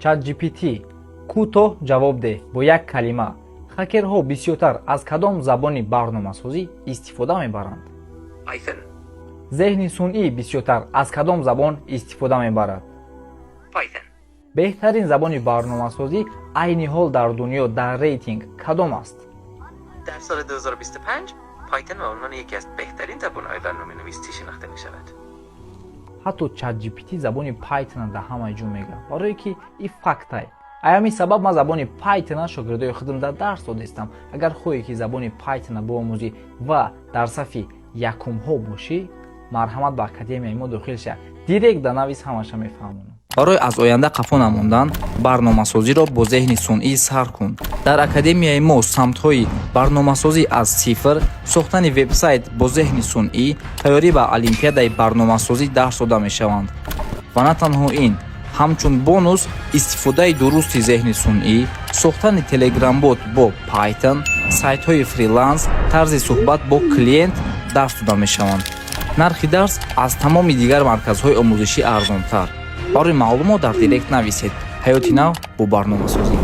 ChatGPT, кӯтоҳ ҷавоб деҳ бо як калима: хакерҳо бисёртар аз кадом забони барномасозӣ истифода мебаранд? Python. Зеҳни сунъӣ бисёртар аз кадом забон истифода мебарад? Python. Беҳтарин забони барномасозӣ айни ҳол дар дунё дар рейтинг кадом аст? در سال 2025 پایتون به عنوان یکی از بهترین زبان‌های برنامه‌نویسی شناخته می‌شود. Ҳатто ChatGPT забони Python дар ҳамаи ҷо мегӯяд, барое ки и фактай. Ай ҳамин сабаб ман забони Python шогирдои худам дар дарс додистам. Агар хоҳӣ, ки забони Python биомӯзӣ ва дар сафи якумҳо бошӣ, марҳамат, ба академияи мо дохил ша. Директ да навис, ҳамаша мефаҳмонам. Барои аз оянда қафо намондан, барномасозиро бо зеҳни сунъӣ сар кун. Дар академияи мо самтҳои барномасозӣ аз сифр, сохтани вебсайт бо зеҳни сунъӣ, тайёрӣ ба олимпиадаи барномасозӣ дарс дода мешаванд. Ва на танҳо ин, ҳамчун бонус истифодаи дурусти зеҳни сунъӣ, сохтани телеграмбот бо Python, сайтҳои фриланс, тарзи суҳбат бо клиент дарс дода мешаванд. Нархи дарс аз тамоми дигар марказҳои омӯзишӣ арзонтар. Барои маълумот дар директ нависед. Ҳаёти нав бо барномасозӣ.